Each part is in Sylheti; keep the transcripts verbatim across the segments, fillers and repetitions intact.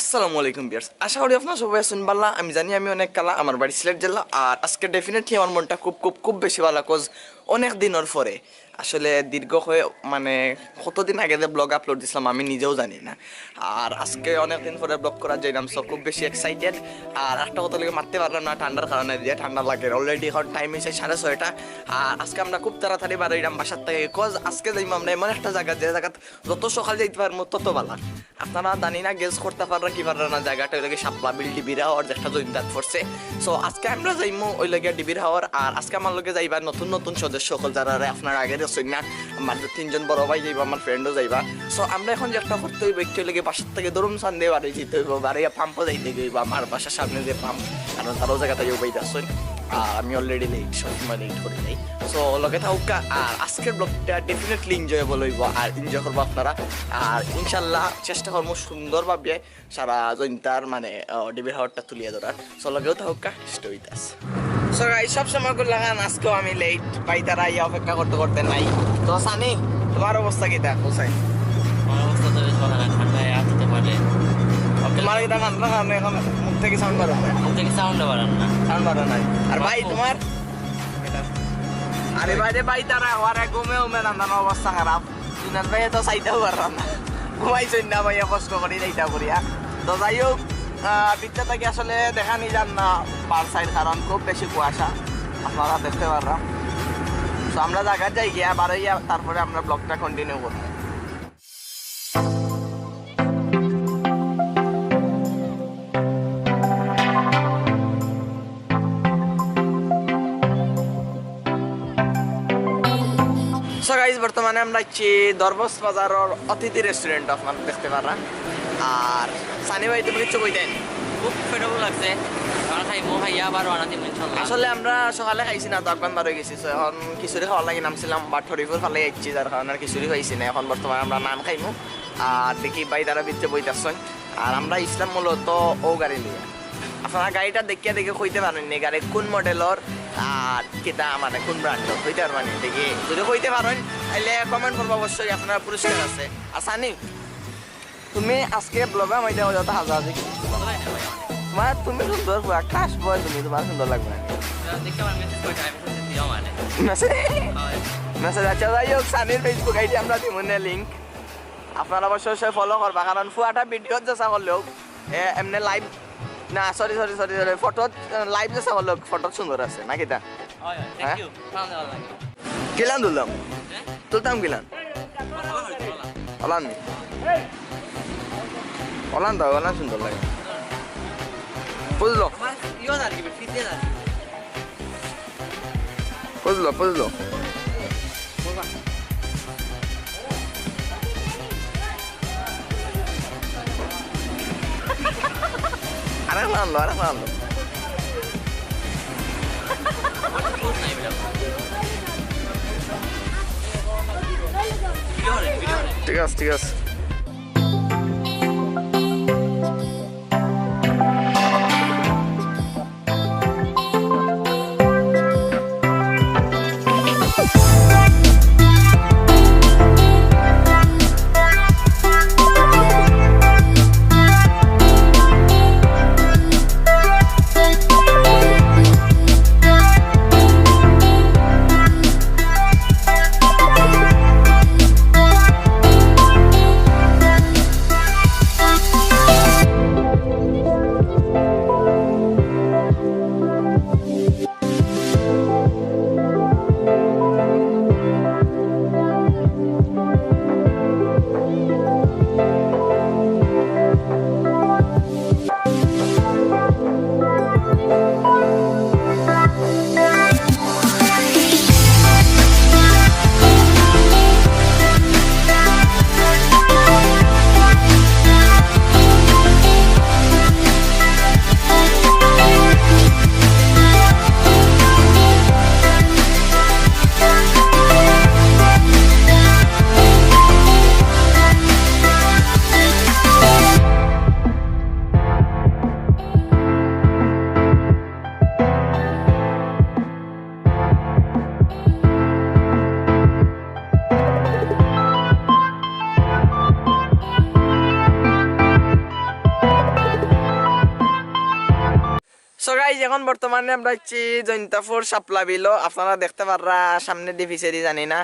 আসসালামু আলাইকুম ভিউয়ার্স, আশা করি আপনারা সবাই আছেন ভালা। আমি জানি আমি অনেক কালা, আমার বাড়ি সিলেট জেলা। আর আজকে ডেফিনেটলি আমার মনটা খুব খুব খুব বেশি ভালা, কজ অনেক দিনর পরে, আসলে দীর্ঘ হয়ে, মানে, কতদিন আগে যে ব্লগ আপলোড দিছিলাম আমি নিজেও জানি না। আর আজকে অনেক দিন পরে ব্লগ করার যাইলাম, সো খুব বেশি এক্সাইটেড। আর একটা কথা লাগে মাততে পারলাম না ঠান্ডার কারণে, যে ঠান্ডা লাগে। অলরেডি এখন টাইম হয়েছে সাড়ে ছয়টা। আর আজকে আমরা খুব তাড়াতাড়ি বারইলাম বাসার থেকে, কজ আজকে যাইমু আমরা এমন একটা জায়গা, যে জায়গা যত সকাল যাইতে পারমু তত ভালা। আপনারা জানি না গেস করতে পাররা কি পাররা না, জায়গাটা ওই লাগে শাপলা বিল ডিবির হাওর, যেটা জৈন্তাত পড়ছে। সো আজকে আমরা যাইমু ওই লাগে ডিবির হাওর। আর আজকে আমার লগে যাইবা নতুন নতুন সদস্য সকল, যারা আপনারা আগে দেখছেন না। আমার তিনজন বড় ভাই যাইবা, আমার ফ্রেন্ডও যাইবা। সো আমরা এখন যে একটা করতে হইব, একটু লাগে বাসার থেকে দরুম সান্দে বাড়ি যেতে হইব, বাড়িয়া পাম্পও যাইতে হইব, আমার বাসার সামনে যে পাম্প, কারণ তারাও জায়গাটা ইউ বাইতে আসছেন। আর আমি অলরেডি লেট, সবসময় লেট করি যাই। সো লগে থাকুক্কা। আর আজকের ব্লগটা ডেফিনেটলি এনজয়েবল হইব, আর এনজয় করবো আপনারা। আর ইনশাল্লাহ চেষ্টা করবো সুন্দরভাবে সারা জৈন্তার, মানে, আহ, ডিবির হাওরটা তুলিয়া ধরার। সো লগেও থাকুক্কা, stay with us. So guys, সব সময় করলাম, আজকেও আমি লেট, ভাই তারা আইয়া অপেক্ষা করতে করতে নাই। তো সানি, তোমার অবস্থা কিতা? কোথায়? আমার অবস্থা তো বেশ ভালো না, ঠান্ডায় আসতে পারে। তোমার এটা ঠান্ডা কারণে এখন মুখ থেকে সাউন্ড বার হয় না। মুখ থেকে সাউন্ড বার না। সাউন্ড বার নাই। আর ভাই, বাপু। তোমার? আরে ভাই রে ভাই, তারা আমার এক ঘুমে উমে নানান অবস্থা খারাপ। জুনাদ ভাই তো চাইতেও পারলাম না, ঘুমাইছইন না ভাইয়া, কষ্ট করি যাইতা করিয়া। তো যাই হোক, আহ, ভিতরে থাকি আসলে দেখা নি যার না পার সাইড, কারণ খুব বেশি কুয়াশা আপনারা দেখতে পারলাম। তো আমরা জায়গা যাই গিয়া, বারইয়া তারপরে আমরা ব্লগটা কন্টিনিউ করবো। সো গাইস, বর্তমানে আমরা আছি দরবস বাজারর অতিথি রেস্টুরেন্ট, আপনারা দেখতে পাররা। আর সানি ভাই, তুমি কিচ্ছু কইতায় নি? খুব পেটও লাগছে, আমরা খাইমু, খাইয়া আবার রওনা দিমু ইনশাআল্লাহ। আসলে আমরা সকালে খাইছি না, তো একবার বার হয়ে গেছি। So এখন খিচুড়ি খাওয়ার লাগি নামছিলাম, বাট হরিপুর ফালে যাচ্ছি, যার কারণে আর খিচুড়ি খাইছি না। এখন বর্তমানে আমরা নান খাইমু। আর দেখি ভাই তারা ভিতরে বইতাছইন। আর আমরা ইসলাম মূলত ও গাড়ি নিয়ে, আপনারা গাড়িটা দেখিয়া দেখে কইতে পারইন নি গাড়ি কোন মডেলর আর কিতা, মানে, কোন ব্র্যান্ডর, কইতে পারবা নি? দেখি যদি কইতে পারইন, তাইলে কমেন্ট করবা অবশ্যই, আপনারা পুরস্কার আছে। আর সানি, তুমি আজকে ব্লগে আমার এটা যত হাজার হাজার কিছু, মানে, তুমি সুন্দর, পুরা ক্লাস বয় তুমি, তোমার সুন্দর লাগবে না। দেখতে পারেন, মেসেজ করে, আমি শুনতে দিও মানে। মেসেজ? হয়। মেসেজ, আচ্ছা, যাই হোক, সানির Facebook আইডি আমরা দিব না লিংক, আপনারা অবশ্যই অবশ্যই ফলো করবা, কারণ ফুয়াটা ভিডিও যেসা করলেও, এ, এমনি লাইভ, না, sorry, sorry, sorry, sorry, photo, live যেসা করলেও ফটো সুন্দর আছে, নাকি তা? হয়, হয়, হ্যাঁ? Thank you। সালাম দেওয়ার লাগে। কিলান তুললাম? হ্যাঁ? তুলতাম কিলান? ভালো হয়েছে, ভালো। অলান নি? অলান দাও, অলান সুন্দর লাগে। বুঝলো? আমার ইয়ে আর কি, ফিতে আর কি। বুঝলো, বুঝলো। আরেক আনলো, আরেক আনলো। ঠিক আছে, ঠিক আছে। So guys, এখন বর্তমানে আমরা আছি জৈন্তাপুর শাপলা বিলো। আপনারা দেখতে পাররা সামনেদি পিছেদি জানি না,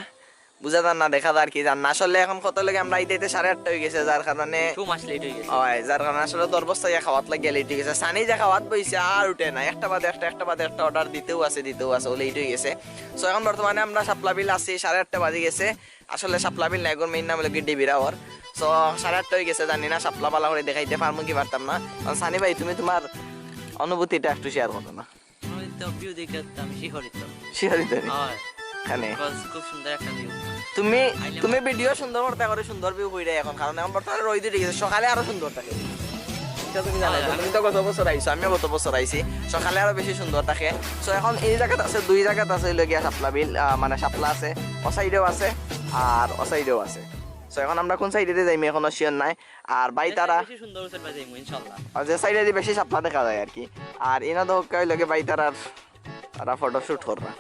বুঝা যার না, দেখা যার কি যার না। আসলে এখন কত লগে আমরা আইতে আইতে সাড়ে আটটা অইগেছে, যার কারণে সময় লেট অইগেছে। অয়, যার কারণে আসলে দরবস্তা ইয়া খাওয়াত লাগিয়া লেট অইগেছে। সানি যে খাওয়াত বইছে আর উঠে না, একটা বাদে একটা, একটা বাদে একটা অর্ডার দিতেউ আছে, দিতেউ আছে, ও লেট অইগেছে। So এখন বর্তমানে আমরা শাপলা বিল আছি, সাড়ে আটটা বাজিগেছে। আসলে শাপলা বিল না, এগুর মেইন নাম অইলো কি ডিবিরাওর। So সাড়ে আটটা অইগেছে, জানি না শাপলা বালা করি দেখাইতে পারমু কি পারতাম না। কারণ সানি ভাই, তুমি তুমার অনুভূতিটা একটু শেয়ার করো না। আমি তো ভিউ দেখে তো আমি শিহরিত। শিহরিত নি? অয়। কেনে? Because খুব সুন্দর একটা ভিউ। তুমি, আইলে তুমি ভিডিও সুন্দর করতে করে সুন্দর ভিউ কইরায় এখন, কারণ এখন বর্তমানে রইদ উঠি গেছে, সকালে আরো সুন্দর থাকে। ইটা তুমি জানো, অয়, অয়। তুমি তো গত বছর আইছো, আমিও গত বছর আইছি, সকালে আরো বেশি সুন্দর থাকে। So এখন এই জাগাত আছে, দুই জাগাত আছে, অইলো গিয়া শাপলা বিল, আহ, মানে শাপলা আছে, ও সাইডেও আছে, আর ও সাইডেও আছে। So এখন আমরা কোন সাইডেদি যাইমু এখনো শিওর নায়। আর ভাই তারা বেশি সুন্দর অউ সাইডে যাইমু ইনশাআল্লাহ। আর যে সাইডেদি বেশি শাপলা দেখা যায় আর কি। আর ইনো তো অইলো গিয়া ভাই তারার, তারা ফটোশুট কররা।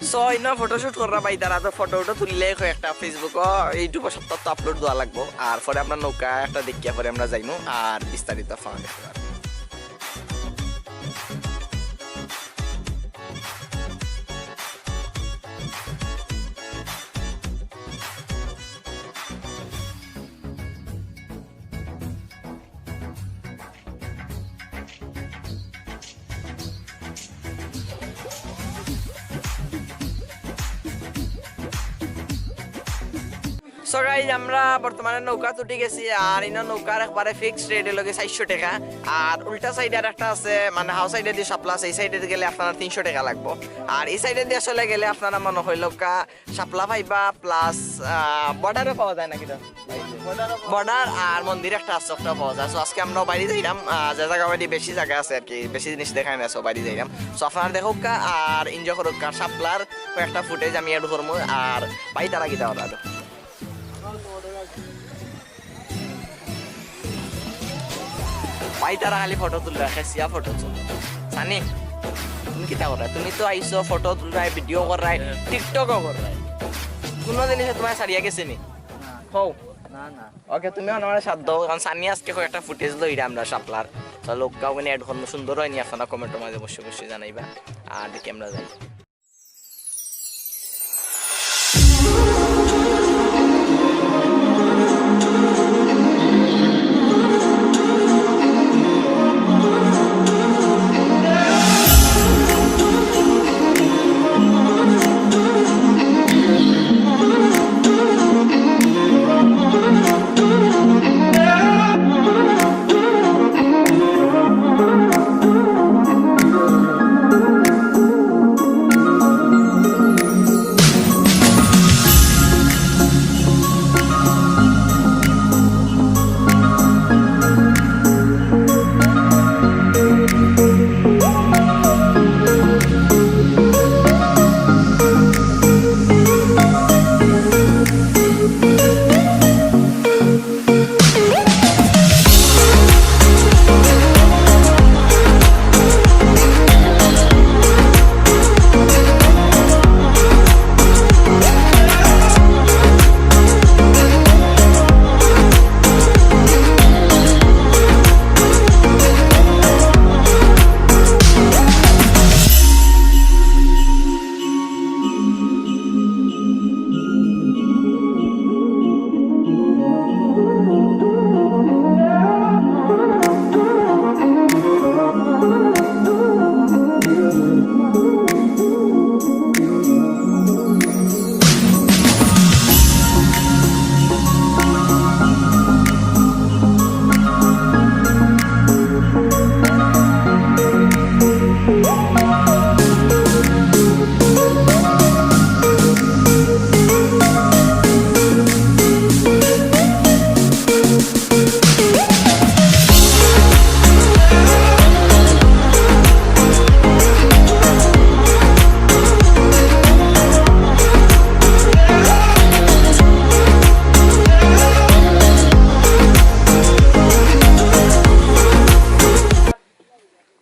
So ইনো ফটোশুট কররা ভাই তারা, তো ফটো উটো তুললে কয়েকটা Facebook-ও, YouTube-ও সবতা তো আপলোড দেওয়া লাগবো। আর পরে আমরা নৌকা একটা দেখিয়া পরে আমরা যাইমু, আর বিস্তারিত আপনারা দেখতে পারবেন। So guys, আমরা বর্তমানে নৌকাত উঠি গেছি, আর ইনো নৌকার একবারে ফিক্সড রেট অইলো গি চাইরশো টেকা। আর উল্টা সাইডে আর একটা আছে, মানে হাও সাইডেদি শাপলা আছে, ই সাইডেদি গেলে আপনারা তিনশো টেকা লাগবো। আর ই সাইডেদি আসলে গেলে আপনারা মনো অইলো কা শাপলা পাইবা, প্লাস, আহ, বর্ডারও পাওয়া যায় নাকি তো? বর্ডার আর মন্দির একটা আছে, ওটাও পাওয়া যায়। So আজকে আমরাও বাইরে যাইরাম, আহ, যে জাগা বাইরে বেশি জাগা আছে আর কি, বেশি জিনিস দেখায় না, so বাইরে যাইরাম। So আপনারা দেখউক্কা আর এনজয় করউক্কা। শাপলার কয়েকটা ফুটেজ আমি অ্যাড করমু, আর ভাই তারা কিতা ওরা তো। ভাই তারা খালি ফটো তুলরা, খেসিয়া ফটো তুলরা। সানি, তুমি কিতা কররায়? তুমি তো আইছো ফটো তুলরায়, ভিডিও কররায়, টিকটকও কররায়। কুনু জিনিসে তুমারে ছাড়িয়া গেছে নি? না। কও। না, না। ওকে, তুমি আমার সাথ দাও, কারণ সানি আজকে কয়েকটা ফুটেজ লইরা আমরা শাপলার। তো লোকটাও মানে অ্যাড করমু, সুন্দর অয়নি, আপনারা কমেন্টর মাঝে অবশ্যই অবশ্যই জানাইবা। আর দেখি আমরা যাই।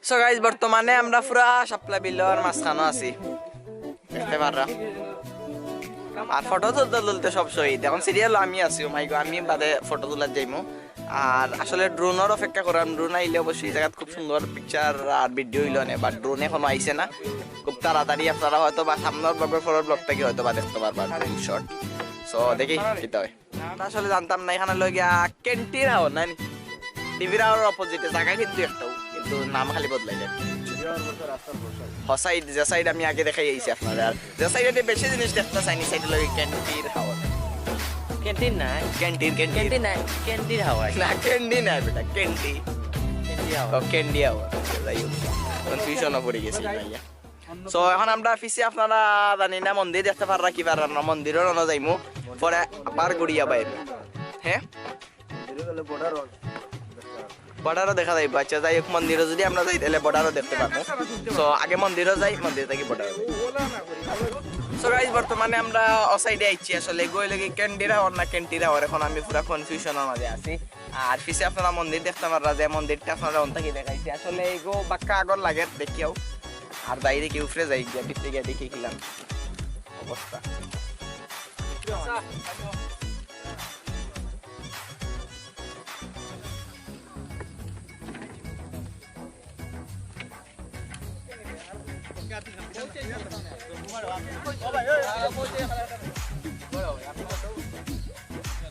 So guys, বর্তমানে আমরা পুরা শাপলা বিলর মাঝখানো আছি, দেখতে পাররা। আর ফটো তুলতে তুলতে সব শহীদ। এখন সিরিয়াল আমি আছি, ও মাই গো, আমি বাদে ফটো তুলার যাইমু। আর আসলে ড্রোনর অপেক্ষা করাম, ড্রোন আইলে অবশ্যই এই জাগাত খুব সুন্দর পিকচার আর ভিডিও অইলো নে, বাট ড্রোন এখনো আইছে না। খুব তাড়াতাড়ি আপনারা হয়তো বা সামনের ব্লগর পরের ব্লগ থাকি হয়তো বা দেখতে পারবা ড্রোন শট। সো দেখি কিতা অয়। আমরা আসলে জানতাম না এখান অইলো গিয়া ক্যান্টির হাওর না নি? ডিবির হাওরর অপোজিটে জাগা কিন্তু একটাউ, কিন্তু নাম খালি বদলাইছে। হসাইড, যে সাইড আমি আগে দেখাই আইছি আপনারে, আর যে সাইডে বেশি জিনিস দেখতা চাইন, ই সাইড অইলো গিয়া ক্যান্টির হাওর। ক্যান্টিন না? ক্যান্টির, ক্যান্টির। ক্যান্টিন না, ক্যান্টির হাওর। না, ক্যান্ডি না বেটা, ক্যান্টি। ক্যান্টির হাওর। ও, ক্যান্ডি হাওর। আচ্ছা, যাই হোক, কনফিউশনো পড়ি গেছি ভাইয়া। সো এখন আমরা পিছে আপনারা জানি না মন্দির দেখতে পাররা কি পাররা না, মন্দিরও রওনা যাইমু, পরে আবার ঘুরিয়া বাইর। হ্যাঁ, বর্ডারও দেখা যাইবো। আচ্ছা, যাই হোক, মন্দিরও যদি আমরা যাই তাইলে বর্ডারও দেখতে পারবো। সো আগে মন্দিরও যাই, মন্দির থাকি বর্ডারও যাই। সো গাইস, বর্তমানে আমরা ও সাইডে আইছি, আসলে এগু অইলো গি ক্যান্ডির হাওর না ক্যান্টির হাওর, এখন আমি পুরা কনফিউশনর মাঝে আছি। আর পিছে আপনারা মন্দির দেখতে পাররা, যে মন্দিরটা আপনারা অন থাকি দেখাইছি, আসলে এগু বাক্কা আগর লাগে দেখিয়াও। আর যাই দেখি উপরে যাই গিয়া, ভিতরে গিয়া দেখি কিলান অবস্থা।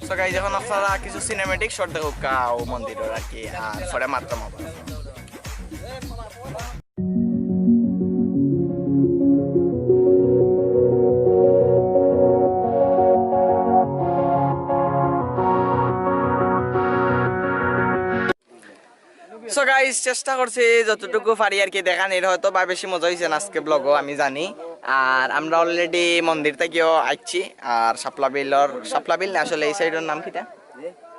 So guys, এখন আপনারা কিছু সিনেম্যাটিক শট দেখউক্কা ও মন্দিরর আর কি, আর পরে মাততাম আবার। So guys, চেষ্টা করছি যতটুকু পারি আর কি দেখানির, হয়তো বা বেশি মজা অইছে না আজকে ব্লগও, আমি জানি। আর আমরা অলরেডি মন্দির থাকিও আইছি, আর শাপলা বিলর, শাপলা বিল না, আসলে ই সাইডর নাম কিতা?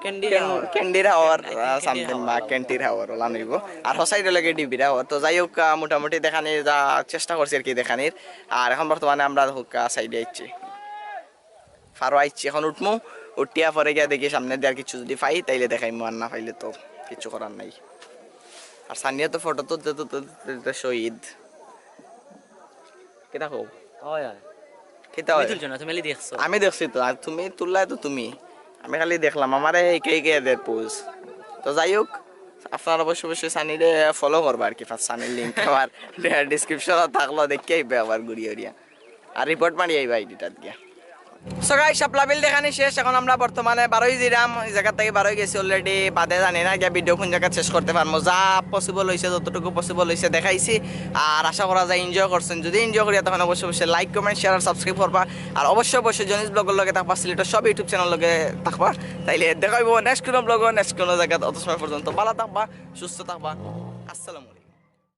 ক্যান্ডির হাওর। ক্যান্ডির হাওর, আহ, সামথিং বা ক্যান্টির হাওর ওলা নইব। আর হ সাইড অইলো গি ডিবির হাওর। তো যাই হোক, আহ, মোটামুটি দেখানির যা চেষ্টা করছি আর কি দেখানির। আর এখন বর্তমানে আমরা হুক্কা সাইডে আইছি, ফারো আইছি, এখন উঠমু, উঠিয়া পরে গিয়া দেখি সামনে দিয়া আর কিছু যদি পাই তাইলে দেখাইমু, আর না পাইলে তো কিছু করার নাই। আর সানিয়া তো ফটো তুলতে তুলতে তুলতে শহীদ। কিতা কও? অয়, অয়। কিতা তুমি অয়? তুলছো না, তুমি খালি দেখছো। আমি দেখছি তো, আর তুমি তুললায় তো তুমি। আমি খালি দেখলাম, আমারে একে একে দের পোজ। তো যাই হোক, আপনারা অবশ্যই অবশ্যই সানিরে ফলো করবা আর কি, ফার্স্ট সানির লিংক আমার ডিসক্রিপশনো থাকলো, দেখি আইবা আবার ঘুরিয়া উড়িয়া। আর রিপোর্ট মারি আইবা আইডিটাত গিয়া। So guys, শাপলা বিল দেখানি শেষ, এখন আমরা বর্তমানে বারোই দিরাম, এই জাগা থাকি বারোই গেছি অলরেডি। বাদে জানি না গিয়া ভিডিও কোন জাগাত শেষ করতে পারমু, যা পসিবল অইছে, যতটুকু পসিবল অইছে দেখাইছি। আর আশা করা যায় এনজয় করছেন, যদি এনজয় করিয়া থাকইন অবশ্যই অবশ্যই লাইক, কমেন্ট, শেয়ার আর সাবস্ক্রাইব করবা। আর অবশ্যই অবশ্যই জনিস ব্লগর লগে থাকবা, সিলেটর সব ইউটিউব চ্যানেল লগে থাকবা। তাইলে দেখা অইবো নেক্সট কোনো ব্লগো, নেক্সট কোনো জাগাত। অত সময় পর্যন্ত ভালা থাকবা, সুস্থ থাকবা। আসসালামু আলাইকুম।